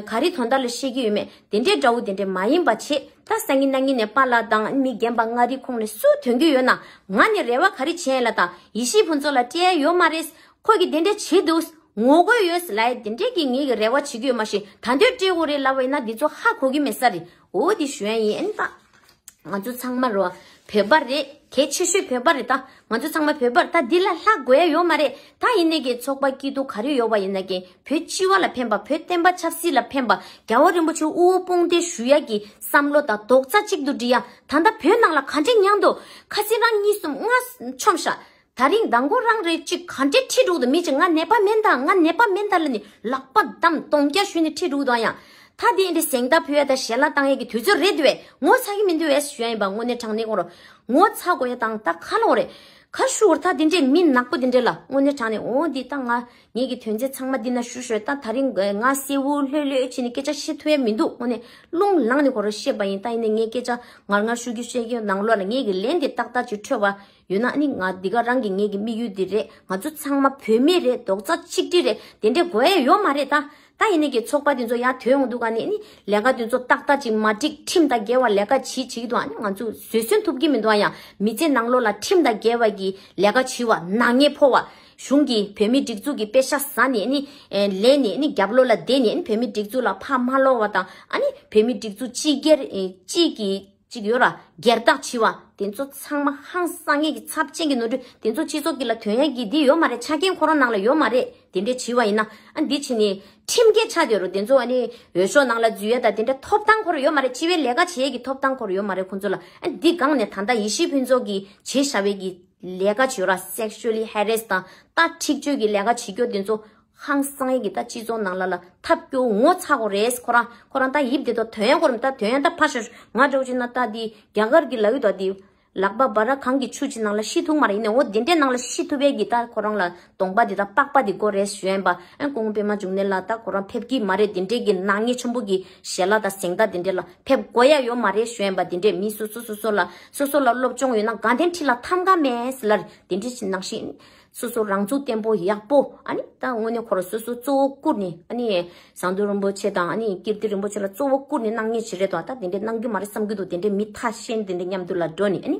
ག་རེ་དོན་དག་ལ་བཤད་ཀྱི་ཡོད་མེད་དེ་འདྲའི་འདྲ་བོ་དེ་འདྲའི་མ་ཡིན་པ་བྱེད། ད་སང་ཉིན་གནངས་ཉིན་ནས་པཱ་ལགས་དང་མི་རྒན་པ་མངའ་རིས་ཁོངས་ནས་སུ་ཐོན་གྱི་ཡོད་ན་ང་ནས་རེ་བ་ག་རེ་བྱེད་ཡ་ལ། ད་ཡེ་ཤེས་ཕུན་ཚོགས་ལ་སྤྲད་ཡ་ཡོད་མ་རེད། ཁོ་གིས་དེ་འདྲ་བྱེད་འདུག་ངོ་རྒོལ་ཡོད་ལ་ཡ་དེ་འདྲས་ཀྱི་ངེད་ཀྱི་རེ་བ་བྱེད་ཀྱི་ཡོད་མ་ཤེས། ད་འདོད་སྤྲད་དགོས་རེད་ལབ་པ་ཡིན་ན་འདི་ཚོ་ཧ་གོ་གི་མེད་ས་རེད། འོ་དེ་ཞུ་ཡ་ཡིན། ཨེ་ད་ང་ཚོ་ཚང་མ་རོ་བོད་པ་རེད། གལ་ཆེ་ཤོས་བོད་པ་རེད། ད་ང་ཚོ་ཚང་མ་བོད་པ་རེད། ད་འདི་ལ་ལྷག་དགོས་ཡ་ཡོད་མ་རེད། ད་ཡིན་ནའི་གི་ཚོགས་པ་སྐྱིད་སྡུག་ག་རེ་ཡོད་པ་ཡིན་ན་གི་བོད་སྤྱི་བ་ལ་ཕན་པ། བོད་བསྟན་པ་ཆབ་སྲིད་ལ་ཕན་པ། རྒྱལ་བ་རིན་པོ་ཆེ་དབུ་བོ་དཔུང་སྡེ་ཞུ་ཡ་གི་བསམ་བློ་དང་རྡོག་རྩ་གཅིག་ཏུ་སྒྲིལ་ཡ། ད་ལྟ་བོད་ནང་ལ་ག་འདྲས་མྱངས་འདུག་ཁ་སང་རང་གཉིས་གསུམ་ལྔ་མཆོམས་ཤག་ད་རིང་མདང་དགོང་རང་རེ་གཅིག་ག་འདྲས་ཁྲིད་འགྲོ་གི་འདུག་མི་གཅིག་ང་ནད་པ་མིན་ད། ང་ནད་པ་མིན་ད་ལ་ནི་ལག་པ་བསྡམས་གདོང་རྒྱག་ཞུས་ནས་ཁྲིད་འགྲོ་གི་འདུག་ཡང་ད་དེ་འདྲའི་གཟེངས་རྟགས་ཕུལ་ཡ་དང་ཞལ་ལག་བཏང་ཡ་གི་དུས་ཚོད་རེད་འདུག་བས། ངོ་ཚ་གི་མི་འདུག་བས་ཞུ་ཡ་ཡིན་པ། དངོས་གནས་དྲང་གནས་ཁོ་རང་ངོ་ཚ་དགོས་ཡ་དང་ད་ཁ་ལོག་རེད། ཁ་ཤུ་བར་ད་དེ་འདྲའི་མི་ནག་པོ་དེ་འདྲ་ལ་དངོས་གནས་དྲང་གནས་འོ་འདི་ད་ང་ངེད་ཀྱི་དོན་ཚན་ཚང་མ་འདི་ན་ཞུ་ཞོར་ད་ད་རིང་ང་གསལ་བོ་ལྷོད་ལྷོད་བྱས་ནས་སྐད་ཆ་བཤད་ཐུབ་ཡ་མི་འདུག་དངོས་གནས་རླུང་ལངས་ནས་ཁོ་རང་བཤད་པ་ཡིན། ད་ཡིན་ནའི་ངས་སྐད་ཆ་ངར་ངར་ཤུ་རྒྱུ་བཤད་རྒྱུ་ནང་ལོགས་ལ་ངེད་ཀྱི་ལན་དེ་ཏག་ཏག་ཅིག་འཕྲོད་པ། ཡོད་ན་ནི་ང་འདི་ག་རང་གི་ངེད་ཀྱི་དམིགས་ཡུལ་འདི་རེད། ང་ཚོ་ཚང་མ་བོད་མི་རེད། རྡོག་རྩ་གཅིག་སྒྲིལ་རེད། དེ་འདྲའི་དགོས་ཡ་ཡོད་མ་རེད་ད། ད་ཡིན་ནའི་གི་ཚོགས་པ་འདི་ཚོ་ཡར་ཐོན་ཡོང་དུས་ག་ནས་ནི་ལས་ཀ་འདི་ཚོ་ཏག་ཏག་ཅིག་མ་འགྲིག་ཁྲིམས་དང་འགལ་བ་ལས་ཀ་བྱེད་བྱེད་ཀྱི་འདུག་ཨ་ནི་ང་ཚོ་བཟོད་བསྲན་ཐུབ་ཀྱི་མི་འདུག་ཨ་ཡང་མི་ཚེ་ནང་ལོགས་ལ་ཁྲིམས་དང་འགལ་བ་གི་ལས་ཀ་བྱེད་པ། ནག་ཉེས་ཕོག་པ། གཞུང་གི་བོད་མི་སྒྲིག་འཛུགས་ཀྱི་པེ་ཤ་ཟ་ནས་ནི་ལེན་ནས་ནི་རྒྱབ་ལོགས་ལ་བསྡད་ནས་ནི་བོད་མི་སྒྲིག་འཛུགས་ལ་ཕར་མ་སློག་པ་དང་ཨ་ནི་བོད་མི་སྒྲིག་འཛུགས་སྤྱི་སྒེར་གཅིག་གི་ཅིག་ཡོད་ར། སྒེར་བདག་བྱེད་པ་དེ་ཚོ་ཚང་མ་ཧང་སང་ངེས་ཀྱི་ཚབས་ཆེན་གྱི་ནོར་འཁྲུལ། དེ་ཚོ་སྤྱི་ཚོགས་ཀྱི་ལ་ཐོན་ཡ་གི་འདི་ཡོད་མ་རེད། ཆ་རྐྱེན་ཁོ་རང་ནང་ལ་ཡོད་མ་རེད། དེ་འདྲས་བྱེད་པ་ཡིན་ན་ཨ་འདི་བྱེད་ནས་ཁྲིམས་འགལ་ཆགས་བསྡད་རོ། དེ་ཚོ་ཨ་ནི་འོས་ཤོག་ནང་ལ་འཛུལ་ཡ་དང་དེ་འདྲ་ཐོབ་ཐང་ཁོ་རང་ཡོད་མ་རེད། སྤྱི་པའི་ལས་ཀ་བྱེད་ཡ་གི་ཐོབ་ཐང་ཁོ་རང་ཡོད་མ་རེད་ཁོ་ཚོ་ལ། ཨ་འདི་སྒང་ནས་ད་ལྟ་ཡེ་ཤེས་ཕུན་ཚོགས་ཀྱིས་བྱེད་བཞག་པའི་གི་ལས་ཀ་བྱེད་ར། sexually harass་དང་ད་འཁྲིག་སྤྱོད་ཀྱི་ལས་ཀ་བྱེད་རྒྱུ་དེ་ཚོ་ ཧང་སང་ཡས་ཀྱི་ད་སྤྱི་ཚོགས་ནང་ལ་ལ་ཐབས་སྐྱོ་ངོ་ཚ་གོ་རེད། ཁོ་རང་ཁོ་རང་ད་ཡིབ་དེ་དོ་དོན་གོ་རམ། ད་དོན་ད་ཕ་ཤོ་ང་འགྲོ་ཅི་ན་ད་དེ་རྒྱ་གར་གྱི་ལ་ཡུ་ད་དེ་ལག་པ་བ་ར་གང་གི་ཆུ་ཅི་ནང་ལ་ཤི་ཐུག་མ་རེད། ཡིན་ནའི་འོ་དེ་འདྲའི་ནང་ལ་ཤི་ཐུབ་པའི་གི་ད་ཁོ་རང་ལ་གདོང་པ་དེ་ད་པགས་པ་དེ་གོ་རེད་ཞུ་ཡན་པ། ཨན་སྐུ་ངོ་པད་མ་འབྱུང་གནས་ལ་ད་ཁོ་རང་ཕེབས་ཀྱི་མ་རེད། དེ་འདྲའི་གི་ནག་ཉེས་ཆེན་པོ་གི་ཞལ་ལག་དང་གཟེངས་རྟགས་དེ་འདྲའི་ལ་ཕེབས་དགོས་ཡ་ཡོད་མ་རེད་ཞུ་ཡན་པ། དེ་འདྲའི་མི་སོ་སོ་སོ་སོ་ལ་སོ་སོ་ལ་སློབ་སྦྱོང་ཡོད་ན་དགའ་ལྡན་ཁྲི་ལ་ཐམ་ག་མེད་ཟེར་ལ་དེ་འདྲའི་ནང་བཞིན། སོ་སོ་རང་ཚུགས་བརྟན་པོ་ཡག་པོ། ཨ་ནི་ད་དངོས་གནས་ཁོ་རང་སོ་སོ་གཙོ་བོ་བཀུར་ནས། ཨ་ནི་ཟམ་གདོང་རིན་པོ་ཆེ་དང་ཨ་ནི་ཀིརྟི་རིན་པོ་ཆེ་ལ་གཙོ་བོ་བཀུར་ནས་གནང་ངེས་བྱེད་རེད་དོ། ད་དེ་འདྲས་གནང་རྒྱུ་མ་རེད་བསམ་གྱི་འདུག་དེ་འདྲས་མི་ཐ་ཤལ་དེ་འདྲས་མཉམ་དུ་ལ་འགྲོ་ནས། ཨ་ནི་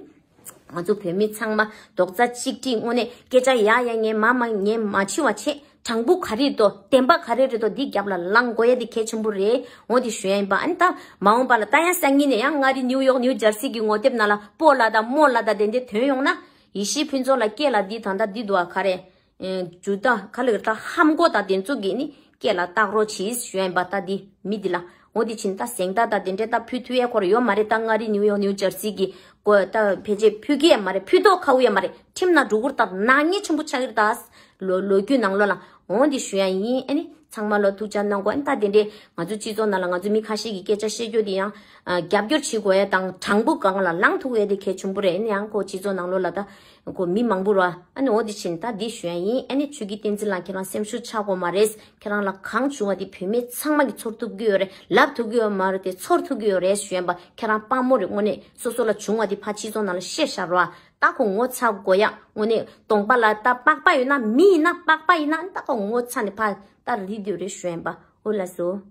ང་ཚོ་བོད་མི་ཚང་མ་རྡོག་རྩ་གཅིག་སྒྲིལ་དངོས་གནས་སྐད་ཆ་ཡ་ཡ་ངས་མ་མ་ངས་མ་འཆི་བ་བྱེད། དྲང་པོ་ག་རེ་རེད་དོ། བདེན་པ་ག་རེ་རེད་དོ། འདི་རྒྱབ་ལ་ལངས་དགོས་ཡ་དེ་གལ་ཆེན་པོ་རེད། འོ་དེ་ཞུ་ཡ་ཡིན་པ། ཨ་ནི་ད་མ་འོངས་པ་ལ་ད་ཡང་སང་ཉིན་ནས་ཡང་མངའ་རིས་ནིའུ་ཡོག་ནིའུ་ཇར་སི་གི་ངོ་དེབ་ནང་ལ་སྤོ་ལ་དང་རྨོ་ལ་དང་དེ་འདྲས་ཐོན་ཡོང་ན། ཡེ་ཤེས་ཕུན་ཚོགས་ལ་སྐད་ལ་འདི་ད་ལྟ་འདི་འདུག་ཨ། ག་རེ། ཨེ། ཇུ་ད་ག་ལ་ག་ད་ཧམ་གོ་ད་དེ་ཚོ་གི་ནི་སྐད་ལ་བཏགས་རོགས་གྱིས་ཞུ་ཡ་ཡིན་པ། ད་འདི་མི་འདི་ལ་འོ་དེ་ཕྱིན་ད་གཟེངས་རྟགས་ད་དེ་འདྲས་ད་ཕུལ་ཐུབ་ཡ་ཁོ་ར་ཡོད་མ་རེད། ད་མངའ་རིས་ནིའུ་ཡོག་ནིའུ་ཇར་སི་གི་གོ་ད་ཕལ་ཆེར་ཕུལ་གི་ཡ་མ་རེད། ཕུལ་ཐོག་ཁ་བུ་ཡ་མ་རེད། ཁྲིམས་ནང་འགྲོ་གུར་ད་ནག་ཉེས་ཆེན་པོ་ཆགས་ཀྱི་རེད། ད་ལོ་ལོ་རྒྱུས་ནང་ལོགས་ལ་འོ་འདི་ཞུ་ཡ་ཡིན། ཨ་ནི། ཚང་མ་ལོ་ཐུགས་ཅག་གནང་དགོས། ཨ་ནི་ད་དེ་འདྲས་ང་ཚོ་སྤྱི་ཚོགས་ནང་ལ་ང་ཚོ་མི་ཁ་ཤས་ཀྱི་སྐད་ཆ་བཤད་རྒྱུ་དེ་ཡང་ཨ་རྒྱབ་སྐྱོར་བྱེད་དགོས་ཡ་དང་དྲང་པོ་སྒང་ལ་ལངས་ཐུབ་ཡ་དེ་གལ་ཆེན་པོ་རེད། ཨ་ནི་ཡང་ཁོ་སྤྱི་ཚོགས་ནང་ལོགས་ལ་ད་ཁོ་མི་མང་པོ་ར། ཨ་ནི་འོ་དེ་ཕྱིན་ད་འདི་ཞུ་ཡ་ཡིན། ཨ་ནི་ཆོས་སྐྱིད་བསྟན་འཛིན་ལགས་ཁྱེད་རང་སེམས་ཤུགས་ཆག་དགོས་མ་རེད། ཁྱེད་རང་ལ་གང་བྱུང་བ་དེ་བོད་མི་ཚང་མ་གི་ཚོར་ཐུབ་ཀྱི་ཡོད་རེད། ལབ་ཐུབ་ཀྱི་ཡོད་མ་རེད་དེ་ཚོར་ཐུབ་ཀྱི་ཡོད་རེད་ཞུ་ཡ་ཡིན་པ། ཁྱེད་རང་དཔའ་མོ་རེད། དངོས་གནས་སོ་སོ་ལ་བྱུང་བ་དེ་ཕར་སྤྱི་ཚོགས་ནང་ལ་བཤད་བཞག་རོགས། ད་ཁོ་ངོ་ཚ་དགོས་ཡ། དངོས་གནས་གདོང་པ་ལ་ད་པགས་པ་ཡོད་ན་མི་ཡིན་ན་པགས་པ་ཡིན་ན་ད་ཁོ་ངོ་ཚ་ནས་ཕར་ད་རི་དུས་རེ་ཞུ་ཡིན་པ། འོ་ལགས་སོ།